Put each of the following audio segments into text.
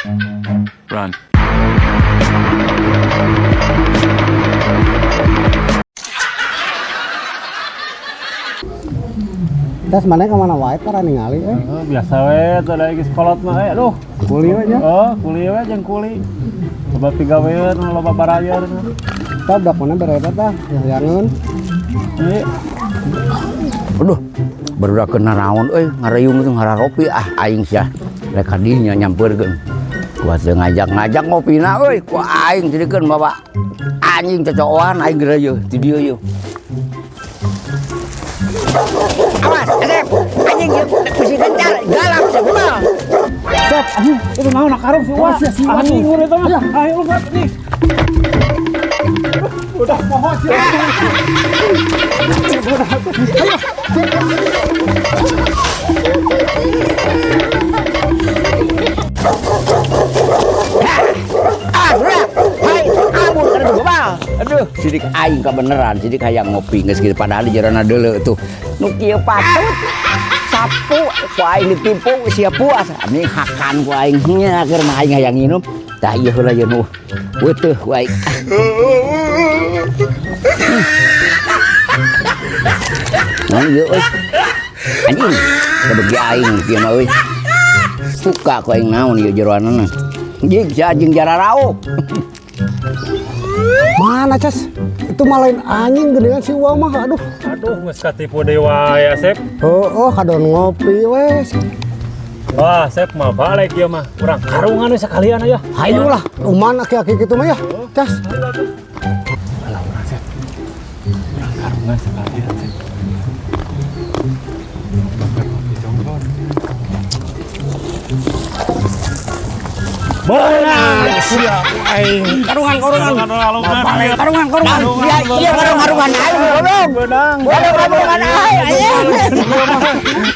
Run. Tes mana ka mana wae para ningali eh. Oh, biasa we tuh lagi sekolot mah aduh. Kuli we nya. Oh, kuli we jeung kuli. Loba pigaweun, loba barayar. Tah budak mana berebet tah, hayangeun. Ieu Aduh, barudak kena naon euy, ngarayung teh ngararopi ah aing sia. Rek ka dinya nyampeurkeun. Kuat teu ngajak-ngajak ngopina euy, ku aing jadikeun bawa anjing cocokan aing geura yeuh ti dieu yeuh. Awas, Asep, anjing ieu bisi gencar, galak sia kumaha. Sep, anjing, itu naon nak karung si Uwa. Anjing urang itu mah. Ayo lu nih. Udah pohon sih. Ah, sudah. Hai, ampun kada gobal. Aduh, sidik aing kabeneran, sidik hayang ngopi geus kieu padahal di jerona deuleu tuh. Nu kieu patut. Sapu ku aing ditipu sia puas. Ani hakan ku aing nya keur mah aing hayang nginum. Tah ieu heula ieu nu weutuh ku aing. Naon ieu euy? Anjing, kabegi aing kieu mah euy. Suka ku aing naon ieu jeroanana. Anjing, si anjing jararau. Mana Ces? Itu mah lain anjing geningan si Uwa mah aduh. Aduh, geus katipu deui wae Asep. Heeh, kadon ngopi we. Wah, Sep mah balik ieu mah. Urang karungan we sakalian aya. Hayu lah, uman aki-aki kitu mah ya. Ces. Alah urang Sep. Urang karungan sekalian Sep. Beunang sia aing. Karungan, karungan. Karungan, Karungan, karungan. Iya, iya karungan, karungan. Ayo, goblok. Beunang. Goblok, karungan ayo, ayo.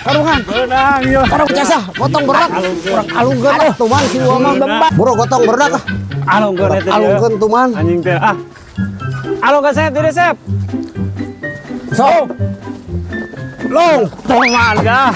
Karungan. Beunang ieu. Karung Ces ah, gotong berak. Urang alungkeun ah tuman si Uwa mah. Bro gotong berak ah. Alungkeun eta. Alungkeun tuman. Anjing teh ah. Alungkeun Sep, diri Sep. Sok. Long. Tuman gah.